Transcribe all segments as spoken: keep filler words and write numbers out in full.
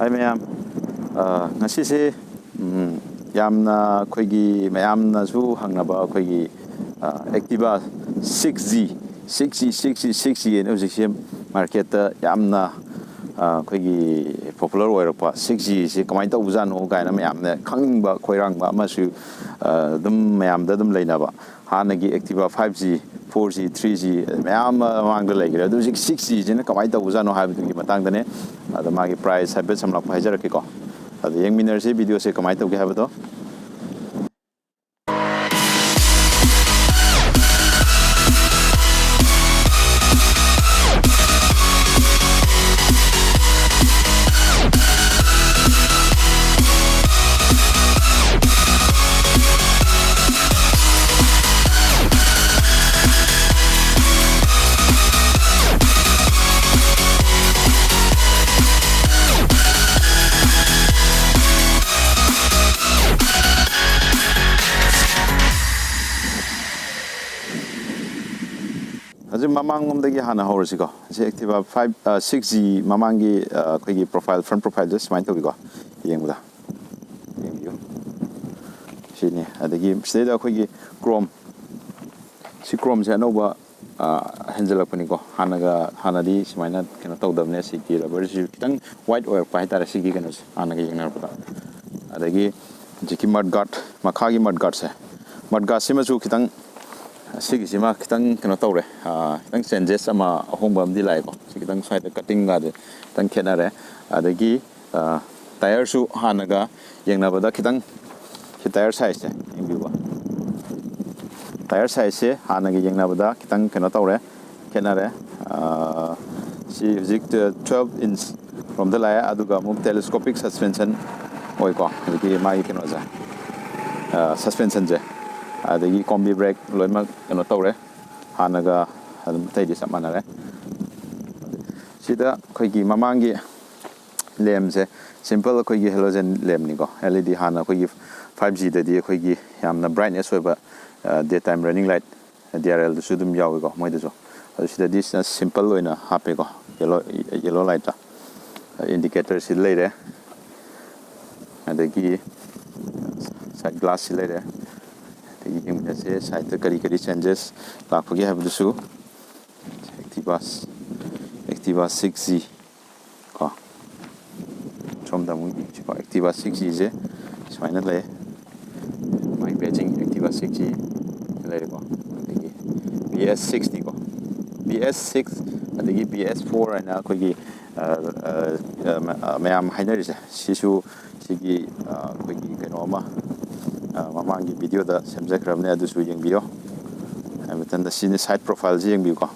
ꯍꯥꯏ ꯃꯌꯥꯝ, ꯑ, ꯉꯁꯤꯁꯦ, ꯎꯝ, ꯌꯥꯝꯅ ꯑꯩꯈꯣꯏꯒꯤ ꯃꯌꯥꯝꯅꯁꯨ ꯍꯪꯅꯕ ꯑꯩꯈꯣꯏꯒꯤ, ꯑ, Activa six G, six G, six G, six G ꯍꯥꯏꯅ ꯍꯧꯖꯤꯛꯁꯦ ꯃꯥꯔꯀꯦꯠꯇ ꯌꯥꯝꯅ, ꯑ, ꯑꯩꯈꯣꯏꯒꯤ ꯄꯣꯄꯨꯂꯔ ꯑꯣꯏꯔꯛꯄ six G ꯁꯤ ꯀꯃꯥꯏꯅ ꯇꯧꯕꯖꯥꯠꯅꯣ ꯀꯥꯏꯅ ꯃꯌꯥꯝꯅ ꯈꯪꯅꯤꯡꯕ ꯈꯣꯏꯔꯥꯡꯕ ꯑꯃꯁꯨ, ꯑ, ꯑꯗꯨꯝ ꯃꯌꯥꯝꯗ ꯑꯗꯨꯝ ꯂꯩꯅꯕ꯫ ꯍꯥꯟꯅꯒꯤ Activa five G, four G, three G ꯃꯌꯥꯝ ꯑꯃ ꯃꯃꯥꯡꯗ ꯂꯩꯈ꯭ꯔꯦ꯫ ꯑꯗꯨ ꯍꯧꯖꯤꯛ six G ꯁꯤꯅ ꯀꯃꯥꯏꯅ ꯇꯧꯕꯖꯥꯠꯅꯣ ꯍꯥꯏꯕꯗꯨꯒꯤ ꯃꯇꯥꯡꯗꯅꯦ꯫ ꯑꯗꯣ ꯃꯥꯒꯤ ꯄ꯭ꯔꯥꯏꯁ ꯍꯥꯏꯐꯦꯠ ꯁꯝꯂꯞꯄ ꯍꯥꯏꯖꯔꯛꯀꯦꯀꯣ꯫ ꯑꯗꯣ ꯌꯦꯡꯃꯤꯟꯅꯔꯁꯤ ꯚꯤꯗꯤꯑꯣꯁꯦ ꯀꯃꯥꯏꯅ ꯇꯧꯒꯦ ꯍꯥꯏꯕꯗꯣ꯫ ꯍꯧꯖꯤꯛ ꯃꯃꯥꯡꯂꯣꯝꯗꯒꯤ ꯍꯥꯟꯅ ꯍꯧꯔꯁꯤꯀꯣ꯫ ꯁꯤ Activa five, ꯑ, six G ꯃꯃꯥꯡꯒꯤ, ꯑ, ꯑꯩꯈꯣꯏꯒꯤ ꯄ꯭ꯔꯣꯐꯥꯏꯜ, ꯐ꯭ꯔꯟ ꯄ꯭ꯔꯣꯐꯥꯏꯜꯁꯦ ꯁꯨꯃꯥꯏꯅ ꯇꯧꯏꯀꯣ꯫ ꯌꯦꯡꯕꯗ, ꯌꯦꯡꯕꯤꯌꯨ꯫ ꯁꯤꯅꯤ꯫ ꯑꯗꯒꯤ ꯁꯤꯗꯩꯗ ꯑꯩꯈꯣꯏꯒꯤ ꯀ꯭ꯔꯣꯝ, ꯁꯤ ꯀ꯭ꯔꯣꯝꯁꯦ ꯑꯅꯧꯕ, ꯑ, ꯍꯦꯟꯖꯜꯂꯛꯄꯅꯤꯀꯣ꯫ ꯍꯥꯟꯅꯒ, ꯍꯥꯟꯅꯗꯤ ꯁꯨꯃꯥꯏꯅ ꯀꯩꯅꯣ ꯇꯧꯗꯕꯅꯦ꯫ ꯁꯤꯒꯤ ꯔꯕꯔꯁꯤꯁꯨ ꯈꯤꯇꯪ ꯋꯥꯏꯠ ꯑꯣꯏꯔꯛꯄ ꯍꯥꯏꯇꯥꯔꯦ, ꯁꯤꯒꯤ ꯀꯩꯅꯣꯁꯦ ꯍꯥꯟꯅꯒ ꯌꯦꯡꯅꯔꯛꯄꯗ꯫ ꯑꯗꯒꯤ ꯍꯧꯖꯤꯛꯀꯤ ꯃꯗ ꯒꯥꯔꯗ, ꯃꯈꯥꯒꯤ ꯃꯗ ꯒꯥꯔꯗꯁꯦ, ꯃꯗ ꯒꯥꯔꯗꯁꯤꯃꯁꯨ ꯈꯤꯇꯪ, ꯁꯤꯒꯤꯁꯤꯃ ꯈꯤꯇꯪ ꯀꯩꯅꯣ ꯇꯧꯔꯦ, ꯑ, ꯈꯤꯇꯪ ꯆꯦꯟꯖꯦꯁ ꯑꯃ, ꯑꯍꯣꯡꯕ ꯑꯃꯗꯤ ꯂꯥꯛꯑꯦꯀꯣ꯫ ꯁꯤ ꯈꯤꯇꯪ ꯁ꯭ꯋꯥꯏꯗ ꯀꯠꯇꯤꯡꯒꯗꯤ ꯈꯤꯇꯪ ꯈꯦꯠꯅꯔꯦ꯫ ꯑꯗꯒꯤ, ꯑ, ꯇꯥꯏꯌꯔꯁꯨ ꯍꯥꯟꯅꯒ ꯌꯦꯡꯅꯕꯗ ꯈꯤꯇꯪ, ꯁꯤ ꯇꯥꯏꯌꯔ ꯁꯥꯏꯖꯁꯦ ꯌꯦꯡꯕꯤꯌꯨꯕ꯫ ꯇꯥꯏꯌꯔ ꯁꯥꯏꯖꯁꯦ ꯍꯥꯟꯅꯒ ꯌꯦꯡꯅꯕꯗ ꯈꯤꯇꯪ ꯀꯩꯅꯣ ꯇꯧꯔꯦ, ꯈꯦꯠꯅꯔꯦ꯫ ꯑ, ꯁꯤ ꯍꯧꯖꯤꯛ twelve inch ꯔꯣꯝꯗ ꯂꯥꯛꯑꯦ, ꯑꯗꯨꯒ ꯑꯃꯨꯛ ꯇꯦꯂꯦꯁꯀꯣꯄꯤꯛ ꯁꯁꯄꯦꯟꯁꯟ ꯑꯣꯏꯀꯣ꯫ ꯍꯧꯖꯤꯛꯀꯤ ꯃꯥꯒꯤ ꯀꯩꯅꯣꯁꯦ, ꯑ, ꯁꯁꯄꯦꯟꯁꯟꯁꯦ, ꯑꯗꯒꯤ ꯀꯣꯝꯕꯤ ꯕ꯭ꯔꯦꯛ ꯂꯣꯏꯅꯃꯛ ꯀꯩꯅꯣ ꯇꯧꯔꯦ꯫ ꯍꯥꯟꯅꯒ ꯑꯗꯨꯝ ꯑꯇꯩꯗꯤ ꯆꯞ ꯃꯥꯟꯅꯔꯦ꯫ ꯁꯤꯗ ꯑꯩꯈꯣꯏꯒꯤ ꯃꯃꯥꯡꯒꯤ ꯂꯦꯝꯁꯦ ꯁꯤꯝꯄꯜ ꯑꯩꯈꯣꯏꯒꯤ ꯍꯦꯂꯣꯖꯦꯟ ꯂꯦꯝꯅꯤꯀꯣ꯫ L E D ꯍꯥꯟꯅ ꯑꯩꯈꯣꯏꯒꯤ five G ꯗꯗꯤ ꯑꯩꯈꯣꯏꯒꯤ ꯌꯥꯝꯅ ꯕ꯭ꯔꯥꯏꯠꯅꯦꯁ ꯑꯣꯏꯕ, ꯑ, daytime running light, D R L ꯗꯁꯨ ꯑꯗꯨꯝ ꯌꯥꯎꯏꯀꯣ ꯃꯣꯏꯗꯁꯨ꯫ ꯑꯗꯨ ꯁꯤꯗꯗꯤ ꯁꯤꯅ ꯁꯤꯝꯄꯜ ꯑꯣꯏꯅ ꯍꯥꯞꯄꯦꯀꯣ, ꯌꯦꯂꯣ, ꯌꯦꯂꯣ ꯂꯥꯏꯠꯇ꯫ Indicator ꯁꯤ ꯂꯩꯔꯦ, ꯑꯗꯒꯤ side glass ꯁꯤ ꯂꯩꯔꯦ꯫ ꯑꯗꯒꯤ ꯌꯦꯡꯃꯤꯟꯅꯁꯦ, side ꯇ ꯀꯔꯤ ꯀꯔꯤ changes ꯂꯥꯛꯄꯒꯦ ꯍꯥꯏꯕꯗꯨꯁꯨ꯫ Activa, Activa six G ꯀꯣ꯫ ꯁꯣꯝꯗ ꯑꯃꯨꯛ ꯌꯦꯡꯁꯤꯀꯣ, Activa six G ꯁꯦ ꯁꯨꯃꯥꯏꯅ ꯂꯩ꯫ ꯃꯥꯏ badging Activa six G ꯂꯩꯔꯦꯀꯣ꯫ ꯑꯗꯒꯤ B S six ꯅꯤꯀꯣ, B S six, ꯑꯗꯒꯤ B S four ꯍꯥꯏꯅ ꯑꯩꯈꯣꯏꯒꯤ, ꯑ, ꯑ, ꯑ, ꯃ-, ꯑ, ꯃꯌꯥꯝ ꯍꯥꯏꯅꯔꯤꯁꯦ꯫ ꯁꯤꯁꯨ ꯁꯤꯒꯤ, ꯑ, ꯑꯩꯈꯣꯏꯒꯤ ꯀꯩꯅꯣ ꯑꯃ, ꯑ, ꯃꯃꯥꯡꯒꯤ video ꯗ ꯁꯦꯝꯖꯈ꯭ꯔꯕꯅꯦ, ꯑꯗꯨꯁꯨ ꯌꯦꯡꯕꯤꯌꯣ꯫ ꯍꯥꯏ ꯃꯇꯝꯗ ꯁꯤꯅꯤ side profile ꯁꯤ ꯌꯦꯡꯕꯤꯌꯨꯀꯣ꯫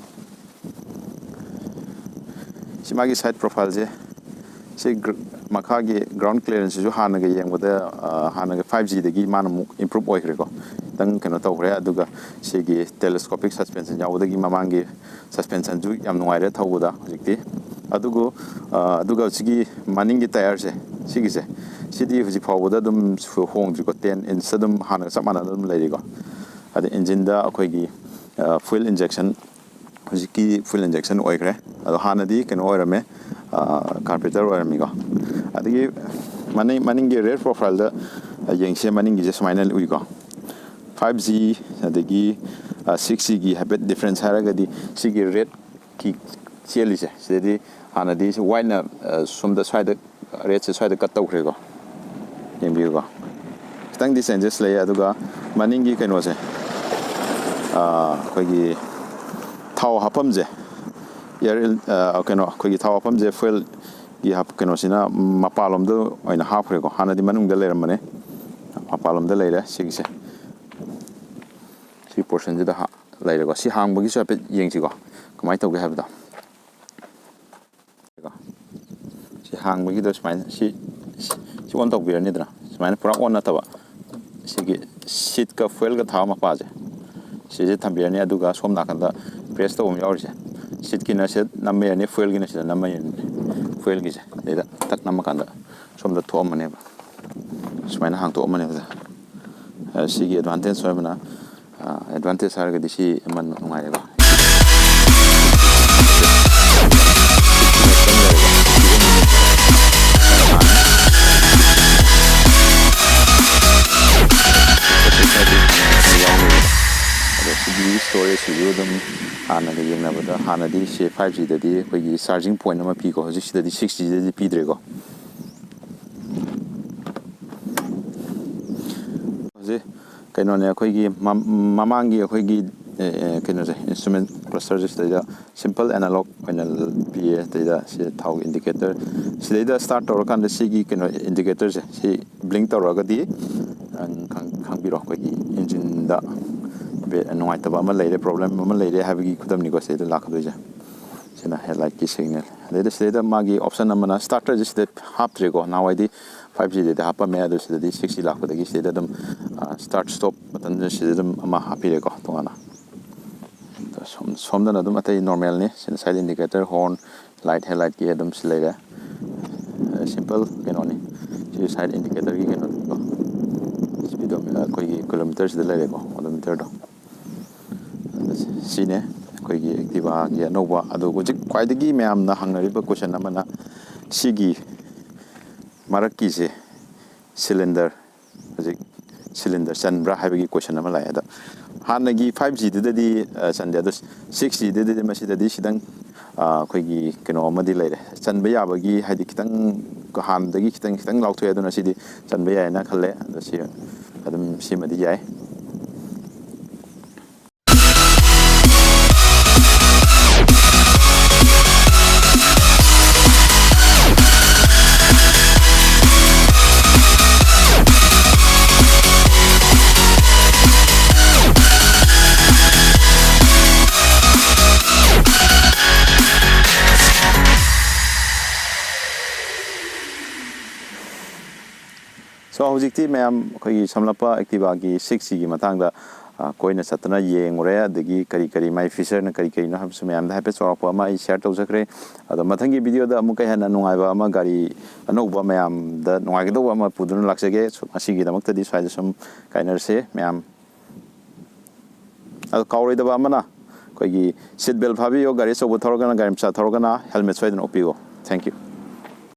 ꯁꯤ ꯃꯥꯒꯤ side profile ꯁꯦ꯫ ꯁꯤ gr-, ꯃꯈꯥꯒꯤ ground clearance ꯁꯤꯁꯨ ꯍꯥꯟꯅꯒ ꯌꯦꯡꯕꯗ, ꯑ, ꯍꯥꯟꯅꯒ five G ꯗꯒꯤ ꯃꯥꯅ ꯑꯃꯨꯛ improve ꯑꯣꯏꯈ꯭ꯔꯦꯀꯣ꯫ ꯈꯤꯇꯪ ꯀꯩꯅꯣ ꯇꯧꯈ꯭ꯔꯦ꯫ ꯑꯗꯨꯒ ꯁꯤꯒꯤ telescopic suspension ꯌꯥꯎꯕꯗꯒꯤ ꯃꯃꯥꯡꯒꯤ suspension ꯁꯨ ꯌꯥꯝ ꯅꯨꯡꯉꯥꯏꯔꯦ ꯊꯧꯕꯗ ꯍꯧꯖꯤꯛꯇꯤ꯫ ꯑꯗꯨꯕꯨ, ꯑ, ꯑꯗꯨꯒ ꯁꯤꯒꯤ ꯃꯅꯤꯡꯒꯤ tyre ꯁꯦ, ꯁꯤꯒꯤꯁꯦ, ꯁꯤꯗꯤ ꯍꯧꯖꯤꯛ ꯐꯥꯎꯕꯗ ꯑꯗꯨꯝ ꯁꯨ-, ꯍꯣꯡꯗ꯭ꯔꯤꯀꯣ, ten inch ꯑꯗꯨꯝ ꯍꯥꯟꯅꯒ ꯆꯞ ꯃꯥꯟꯅꯅ ꯑꯗꯨꯝ ꯂꯩꯔꯤꯀꯣ꯫ ꯑꯗ engine ꯗ ꯑꯩꯈꯣꯏꯒꯤ, ꯑ, fuel injection, ꯍꯧꯖꯤꯛꯀꯤ fuel injection ꯑꯣꯏꯈ꯭ꯔꯦ꯫ ꯑꯗꯣ ꯍꯥꯟꯅꯗꯤ ꯀꯩꯅꯣ ꯑꯣꯏꯔꯝꯃꯦ, ꯑ, carburetor ꯑꯣꯏꯔꯝꯃꯤꯀꯣ꯫ ꯑꯗꯒꯤ ꯃꯅꯤꯡ, ꯃꯅꯤꯡꯒꯤ rear profile ꯗ ꯌꯦꯡꯁꯦ, ꯃꯅꯤꯡꯒꯤꯁꯦ ꯁꯨꯃꯥꯏꯅ ꯎꯏꯀꯣ꯫ Five G ꯑꯗꯒꯤ, ꯑ, six G ꯒꯤ ꯍꯥꯏꯐꯦꯠ difference ꯍꯥꯏꯔꯒꯗꯤ ꯁꯤꯒꯤ red ꯀꯤ ꯆꯦꯜꯂꯤꯁꯦ ꯁꯤꯗꯗꯤ ꯍꯥꯟꯅꯗꯤ ꯁꯤ white ꯅ, ꯑ, ꯁꯣꯝꯗ ꯁ꯭ꯋꯥꯏꯗ red ꯁꯦ ꯁ꯭ꯋꯥꯏꯗ cut ꯇꯧꯈ꯭ꯔꯦꯀꯣ꯫ ꯌꯦꯡꯕꯤꯌꯨꯀꯣ꯫ ꯈꯤꯇꯪꯗꯤ changes ꯂꯩ꯫ ꯑꯗꯨꯒ ꯃꯅꯤꯡꯒꯤ ꯀꯩꯅꯣꯁꯦ, ꯑ, ꯑꯩꯈꯣꯏꯒꯤ ꯊꯥꯎ ꯍꯥꯞꯐꯝꯁꯦ, air in-, ꯑ, ꯀꯩꯅꯣ, ꯑꯩꯈꯣꯏꯒꯤ ꯊꯥꯎ ꯍꯥꯞꯐꯝꯁꯦ fuel ꯒꯤ ꯍꯥꯞ-, ꯀꯩꯅꯣꯁꯤꯅ ꯃꯄꯥꯟꯂꯣꯝꯗ ꯑꯣꯏꯅ ꯍꯥꯞꯈ꯭ꯔꯦꯀꯣ꯫ ꯍꯥꯟꯅꯗꯤ ꯃꯅꯨꯡꯗ ꯂꯩꯔꯝꯕꯅꯦ, ꯃꯄꯥꯟꯂꯣꯝꯗ ꯂꯩꯔꯦ ꯁꯤꯒꯤꯁꯦ꯫ ꯁꯤ portion ꯁꯤꯗ ꯍꯥ-, ꯂꯩꯔꯦꯀꯣ꯫ ꯁꯤ ꯍꯥꯡꯕꯒꯤꯁꯨ ꯍꯥꯏꯐꯦꯠ ꯌꯦꯡꯁꯤꯀꯣ, ꯀꯃꯥꯏꯅ ꯇꯧꯒꯦ ꯍꯥꯏꯕꯗꯣ꯫ ꯁꯤ ꯍꯥꯡꯕꯒꯤꯗꯣ ꯁꯨꯃꯥꯏꯅ ꯁꯤ, ꯁꯤ on ꯇꯧꯕꯤꯔꯅꯤꯗꯅ, ꯁꯨꯃꯥꯏꯅ ꯄꯨꯔꯥ on ꯅꯠꯇꯕ, ꯁꯤꯒꯤ seat ꯀ fuel ꯒ ꯊꯥꯕ ꯃꯄꯥꯁꯦ, ꯁꯤꯁꯦ ꯊꯝꯕꯤꯔꯅꯤ꯫ ꯑꯗꯨꯒ ꯁꯣꯝ ꯅꯥꯀꯟꯗ press ꯇꯧꯕ ꯑꯃ ꯌꯥꯎꯔꯤꯁꯦ, seat ꯀꯤꯅ ꯁꯤꯗ ꯅꯝꯕ ꯌꯥꯅꯤ, fuel ꯒꯤꯅ ꯁꯤꯗ ꯅꯝꯕ ꯌꯥꯅꯤ꯫ Fuel ꯒꯤꯁꯦ ꯁꯤꯗ ꯇꯛ ꯅꯝꯃꯀꯥꯟꯗ ꯁꯣꯝꯗ ꯊꯣꯛꯑꯝꯃꯅꯦꯕ, ꯁꯨꯃꯥꯏꯅ ꯍꯥꯡꯇꯣꯛꯑꯝꯃꯅꯦꯕ꯫ ꯑ, ꯁꯤꯒꯤ advantage ꯑꯣꯏꯕꯅ, ꯑ, advantage ꯍꯥꯏꯔꯒꯗꯤ ꯁꯤ ꯑꯃ ꯅꯨꯡꯉꯥꯏꯔꯦꯀꯣ꯫ ꯍꯥꯟꯅꯒ ꯌꯦꯡꯅꯕꯗ, ꯍꯥꯟꯅꯗꯤ ꯁꯤ ꯐꯥꯏꯚ ꯖꯤꯗꯗꯤ ꯑꯩꯈꯣꯏꯒꯤ ꯆꯥꯔꯖꯤꯡ ꯄꯣꯏꯟ ꯑꯃ ꯄꯤꯀꯣ, ꯍꯧꯖꯤꯛꯁꯤꯗꯗꯤ ꯁꯤꯛꯁ ꯖꯤꯗꯗꯤ ꯄꯤꯗ꯭ꯔꯦꯀꯣ꯫ ꯍꯧꯖꯤꯛ ꯀꯩꯅꯣꯅꯦ, ꯑꯩꯈꯣꯏꯒꯤ ꯃ-, ꯃꯃꯥꯡꯒꯤ ꯑꯩꯈꯣꯏꯒꯤ, ꯑꯦ, ꯑꯦ, ꯀꯩꯅꯣꯁꯦ, ꯏꯟꯁꯇ꯭ꯔꯨꯃꯦꯟ ꯀ꯭ꯂꯁꯇꯔꯁꯦ ꯁꯤꯗꯩꯗ ꯁꯤꯝꯄꯜ ꯑꯦꯅꯥꯂꯣꯛ ꯑꯣꯏꯅ ꯄꯤꯌꯦ꯫ ꯁꯤꯗꯩꯗ ꯁꯤ ꯊꯥꯎꯒꯤ ꯏꯟꯗꯤꯀꯦꯇꯔ, ꯁꯤꯗꯩꯗ ꯁ꯭ꯇꯥꯔꯠ ꯇꯧꯔꯀꯥꯟꯗ ꯁꯤꯒꯤ ꯀꯩꯅꯣ ꯏꯟꯗꯤꯀꯦꯇꯔꯁꯦ ꯁꯤ ꯕ꯭ꯂꯤꯡ ꯇꯧꯔꯒꯗꯤ, ꯑ, ꯈꯪ-, ꯈꯪꯕꯤꯔꯣ, ꯑꯩꯈꯣꯏꯒꯤ ꯏꯟꯖꯤꯟꯗ ꯕꯦ-, ꯅꯨꯡꯉꯥꯏꯇꯕ ꯑꯃ ꯂꯩꯔꯦ, ꯄ꯭ꯔꯣꯕ꯭ꯂꯦꯝ ꯑꯃ ꯂꯩꯔꯦ ꯍꯥꯏꯕꯒꯤ ꯈꯨꯗꯝꯅꯤꯀꯣ ꯁꯤꯗꯩꯗ ꯂꯥꯛꯀꯗꯣꯏꯁꯦ꯫ ꯁꯤꯅ ꯍꯦꯗꯂꯥꯏꯠꯀꯤ ꯁꯤꯒꯅꯦꯜ꯫ ꯑꯗꯩꯗ ꯁꯤꯗꯩꯗ ꯃꯥꯒꯤ ꯑꯣꯞꯁꯟ ꯑꯃꯅ ꯁ꯭ꯇꯥꯔꯇꯔꯁꯦ ꯁꯤꯗ ꯍꯥꯞꯇ꯭ꯔꯦꯀꯣ꯫ ꯅꯍꯥꯟꯋꯥꯏꯗꯤ ꯐꯥꯏꯚ ꯖꯤꯗꯗꯤ ꯍꯥꯞꯄꯝꯃꯦ, ꯑꯗꯨ ꯁꯤꯗꯗꯤ ꯁꯤꯛꯁ ꯖꯤ ꯂꯥꯛꯄꯗꯒꯤ ꯁꯤꯗꯩꯗ ꯑꯗꯨꯝ, ꯑ, ꯁ꯭ꯇꯥꯔꯠ ꯁ꯭ꯇꯣꯞ ꯕꯇꯟꯁꯦ ꯁꯤꯗ ꯑꯗꯨꯝ ꯑꯃ ꯍꯥꯞꯄꯤꯔꯦꯀꯣ ꯇꯣꯉꯥꯟꯅ꯫ ꯑꯗꯣ ꯁꯣꯝ-, ꯁꯣꯝꯗꯅ ꯑꯗꯨꯝ ꯑꯇꯩ ꯅꯣꯔꯃꯦꯜꯅꯤ꯫ ꯁꯤꯅ ꯁꯥꯏꯠ ꯏꯟꯗꯤꯀꯦꯇꯔ, ꯍꯣꯔꯟ, ꯂꯥꯏꯠ, ꯍꯦꯗꯂꯥꯏꯠꯀꯤ ꯑꯗꯨꯝ ꯁꯤ ꯂꯩꯔꯦ꯫ ꯑ, ꯁꯤꯝꯄꯜ ꯀꯩꯅꯣꯅꯤ꯫ ꯁꯤ ꯁꯥꯏꯠ ꯏꯟꯗꯤꯀꯦꯇꯔꯒꯤ ꯀꯩꯅꯣꯅꯤꯀꯣ꯫ ꯁ꯭ꯄꯤꯗꯣꯃꯤ-, ꯑꯩꯈꯣꯏꯒꯤ ꯀꯤꯂꯣꯃꯤꯇꯔꯁꯤꯗ ꯂꯩꯔꯦꯀꯣ, ꯑꯣꯗꯣꯃꯤꯇꯔꯗꯣ꯫ ꯑꯗ ꯁꯤꯅꯦ ꯑꯩꯈꯣꯏꯒꯤ ꯑꯦꯛꯇꯤꯚꯥꯒꯤ ꯑꯅꯧꯕ꯫ ꯑꯗꯣ ꯍꯧꯖꯤꯛ ꯈ꯭ꯋꯥꯏꯗꯒꯤ ꯃꯌꯥꯝꯅ ꯍꯪꯅꯔꯤꯕ ꯀꯣꯏꯁꯟ ꯑꯃꯅ ꯁꯤꯒꯤ ꯃꯔꯛꯀꯤꯁꯦ ꯁꯤꯂꯤꯟꯗꯔ, ꯍꯧꯖꯤꯛ ꯁꯤꯂꯤꯟꯗꯔ ꯆꯟꯕ꯭ꯔꯥ ꯍꯥꯏꯕꯒꯤ ꯀꯣꯏꯁꯟ ꯑꯃ ꯂꯥꯛꯑꯦ꯫ ꯑꯗꯣ ꯍꯥꯟꯅꯒꯤ ꯐꯥꯏꯚ ꯖꯤꯗꯨꯗꯗꯤ, ꯑ, ꯆꯟꯗꯦ꯫ ꯑꯗꯣ ꯁꯤꯛꯁ ꯖꯤꯗꯗꯤ ꯃꯁꯤꯗꯗꯤ ꯈꯤꯇꯪ, ꯑ, ꯑꯩꯈꯣꯏꯒꯤ ꯀꯩꯅꯣ ꯑꯃꯗꯤ ꯂꯩꯔꯦ, ꯆꯟꯕ ꯌꯥꯕꯒꯤ, ꯍꯥꯏꯗꯤ ꯈꯤꯇꯪ ꯍꯥꯟꯅꯗꯒꯤ ꯈꯤꯇꯪ, ꯈꯤꯇꯪ ꯂꯥꯎꯊꯣꯛꯑꯦ꯫ ꯑꯗꯨꯅ ꯁꯤꯗꯤ ꯆꯟꯕ ꯌꯥꯏꯌꯦꯅ ꯈꯜꯂꯦ꯫ ꯑꯗꯣ ꯁꯤ ꯑꯗꯨꯝ ꯁꯤꯃꯗꯤ ꯌꯥꯏ꯫ So, ꯍꯧꯖꯤꯛꯇꯤ ꯃꯌꯥꯝ ꯑꯩꯈꯣꯏꯒꯤ ꯁꯝꯂꯞꯄ ꯑꯦꯛꯇꯤꯚꯥꯒꯤ ꯁꯤꯛꯁ ꯖꯤꯒꯤ ꯃꯇꯥꯡꯗ, ꯑ, ꯀꯣꯏꯅ ꯆꯠꯇꯅ ꯌꯦꯡꯉꯨꯔꯦ, ꯑꯗꯒꯤ ꯀꯔꯤ ꯀꯔꯤ ꯃꯥꯏ ꯐꯤꯆꯔꯅ ꯀꯔꯤ ꯀꯔꯤꯅꯣ ꯍꯥꯏꯕꯁꯨ ꯃꯌꯥꯝꯗ ꯍꯥꯏꯐꯦꯠ ꯆꯥꯎꯔꯥꯛꯄ ꯑꯃ ꯑꯩ ꯁꯤꯌꯔ ꯇꯧꯖꯈ꯭ꯔꯦ꯫ ꯑꯗꯣ ꯃꯊꯪꯒꯤ ꯚꯤꯗꯤꯑꯣꯗ ꯑꯃꯨꯛꯀ ꯍꯦꯟꯅ ꯅꯨꯡꯉꯥꯏꯕ ꯑꯃ, ꯒꯥꯔꯤ ꯑꯅꯧꯕ ꯃꯌꯥꯝꯗ ꯅꯨꯡꯉꯥꯏꯒꯗꯧꯕ ꯑꯃ ꯄꯨꯗꯨꯅ ꯂꯥꯛꯆꯒꯦ꯫ ꯁꯨ-, ꯉꯁꯤꯒꯤꯗꯃꯛꯇꯗꯤ ꯁ꯭ꯋꯥꯏꯗ ꯁꯨꯝ ꯀꯥꯏꯅꯔꯁꯦ ꯃꯌꯥꯝ꯫ ꯑꯗꯣ ꯀꯥꯎꯔꯣꯏꯗꯕ ꯑꯃꯅ, ꯑꯩꯈꯣꯏꯒꯤ ꯁꯤꯠ ꯕꯦꯜ ꯐꯥꯕꯤꯌꯣ, ꯒꯥꯔꯤ ꯑꯆꯧꯕ ꯊꯧꯔꯒꯅ, ꯒꯥꯔꯤ ꯃꯆꯥ ꯊꯧꯔꯒꯅ ꯍꯦꯜꯃꯦꯠ ꯁꯣꯏꯗꯅ ꯎꯞꯄꯤꯌꯣ꯫ Thank you꯫